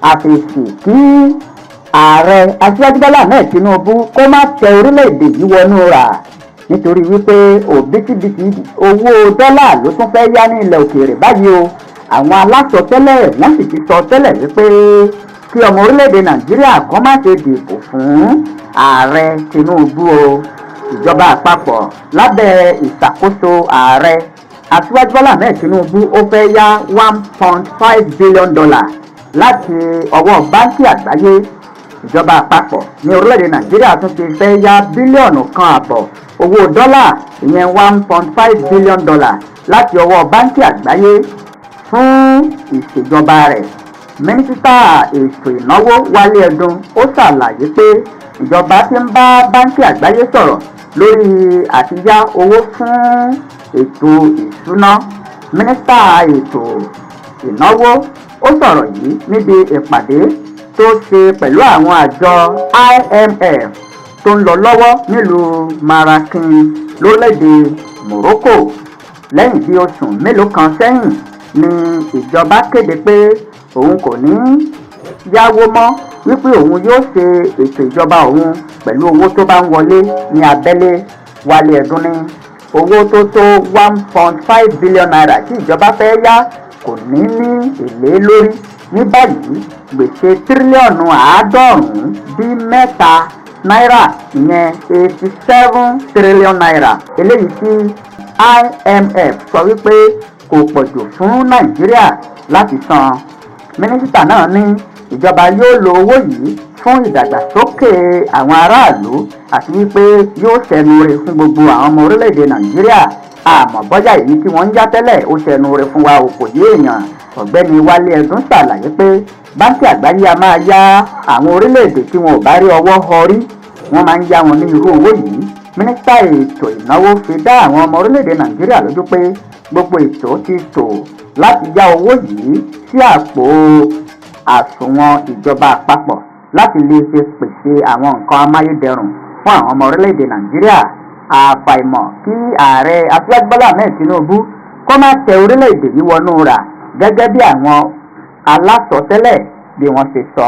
Àfẹ̀sì kí Ààrẹ Aṣíwájú Bọ́lá Ahmed Tinubu kó má tẹ orílẹ̀-èdè yìí wọnú rà, nítorí wípé òbítíbitì owó dọ́là ló tún fẹ́ yá ní ilẹ̀ òkèèrè báyìí o. Àwọn alásọtẹ́lẹ̀ wọ́n sì ti sọ tẹ́lẹ̀ wípé kí ọmọ orílẹ̀-èdè Nàìjíríà kó má ṣe dìbò fún Ààrẹ Tinubu o. Ìjọba àpapọ̀ lábẹ́ ìṣàkóso Ààrẹ Aṣíwájú Bọ́lá Ahmed Tinubu, ó fẹ́ yá $1.5 billion láti ọwọ́ Báńkì Àgbáyé. Ìjọba àpapọ̀ ní orílẹ̀-èdè Nàìjíríà tún ti fẹ́ yá 1.5 bílíọ̀nù owó dọ́là, ìyẹn $1.5 billion, láti ọwọ́ Báńkì Àgbáyé fún ìṣèjọba rẹ̀. Mínísítà ètò ìnáwó Wálé Ẹdùn ó ṣàlàyé pé ìjọba ti ń bá Báńkì Àgbáyé sọ̀rọ̀ lórí àtiyá owó fún ètò ìṣúná. Mínísítà ètò ìnáwó ó sọ̀rọ̀ yìí níbi ìpàdé tó ṣe pẹ̀lú àwọn àjọ IMF tó ń lọ lọ́wọ́ nílùú Marrakech lórílẹ̀‐èdè Morocco. Lẹ́yìn bí oṣù mélòó kan sẹ́yìn ni ìjọba kéde pé òun kò ní yáwó mọ́, wípé òun yóò ṣe ètò ìjọba òun pẹ̀lú owó tó bá ń wọlé ní abẹ́lé. Wálé Ẹ̀dùn ní owó tó tó ₦1.5 billion tí ìjọba fẹ́ yá kò ní ní èlé lórí. Ní báyìí, gbèsè 97 tírílíọ̀nù náírà, ìyẹn ₦87 trillion, eléyìí tí IMF sọ wípé kò pọ̀jù fún Nàìjíríà láti san. Mínísítà náà ní ìjọba yóò lo owó yìí fún ìdàgbàsókè àwọn aráàlú àti wípé yóò ṣẹnu re fún gbogbo àwọn ọmọ orílẹ̀-èdè Nàìjíríà. Àmọ́ bọ́yá èyí tí wọ́n ń yá tẹ́lẹ̀ ó ṣẹnu re fún wa, ò kò yé èèyàn. Ọ̀gbẹ́ni Wálé Ẹdùn ṣàlàyé pé Báńkì Àgbáyé a máa yá àwọn orílẹ̀-èdè tí wọn ò bá rí ọwọ́ họrí, wọ́n máa ń yá wọn ní irú owó yìí. Mínísítà ètò ìnáwó fi dá àwọn ọmọ orílẹ̀-èdè Nàìjíríà lójú pé gbogbo ètò ti tò láti yá owó yìí sí àpò àsùnwọ̀n ìjọba àpapọ̀ láti lè fi pèsè àwọn nǹkan amáyédẹrùn fún àwọn ọmọ orílẹ̀-èdè Nàìjíríà. Àfàìmọ̀ kí Ààrẹ Aṣíwájú Bọ́lá Ahmed Tinubu kó má tẹ orílẹ̀-èdè yìí wọnú rà gẹ́gẹ́ bí àwọn alásọtẹ́lẹ̀ bí wọ́n ṣe sọ.